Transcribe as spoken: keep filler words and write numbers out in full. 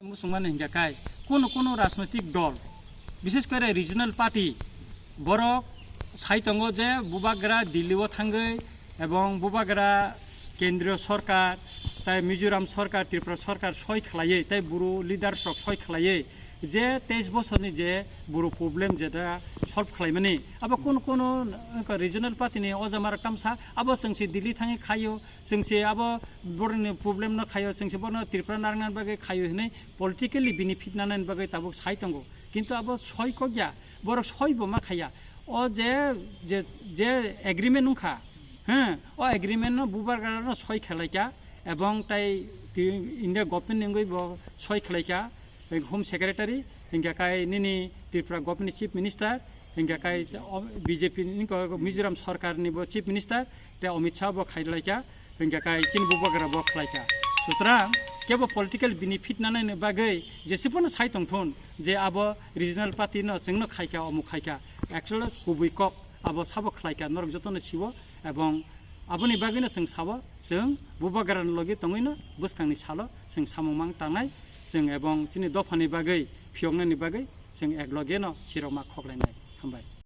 Musungmani hingka kai, kunu kunu rajnoitik dol, bises kore regional party, borok sai tongo je bubagra Delhi o thangwi ebong bubagra kendriyo sorkar, tai Mizoram sorkar, Tripura sorkar soi khlaiwi, tai buru leaders rok soi khlaiwi, je teis bosorni je buru problem jeta solve khlaimani, abo kunu kunu, uh, regional party ni ojamara tamsa, abo chwngsi Delhi thangwi khaio, chwngsi abo boroni problem no khaio, chwngsi bono Tripura narwkna bagwi khaio hinwi politically benefit nanani bagwi tabuk sai tongo. Kintu abo soi kokya, borok soi bo ma khaya. O je, je, je agreement wngkha, he, o agreement no bubagra no soi khlaikha, ebong tai ti-, India government ni wngwi bo soi khlaikha, Home Secretary, hingka kai nini Tripura government ni Chief Minister, hingka kai o B J P ni ko Mizoram sorkar ni bo Chief Minister, te Amit Shah bo khailai kha, hingka kai chini bubagra bo khlai kha. Sutrang kebo political benefit nanani bagwi jesipano sai tongthun je abo regional party no chwngno khai kha, omo khai kha. Actually kubui kok abo sabo khlai kha, norok jotono siwo, ebong aboni bagwino chwng sabo, chwng bubagrani logi tongwino bwskangni salo chwng samung mang tangnai, chwng ebong chini dophani bagwi phiyoknani bagwi chwng eklogeno sirokma khoklainai. Hambai.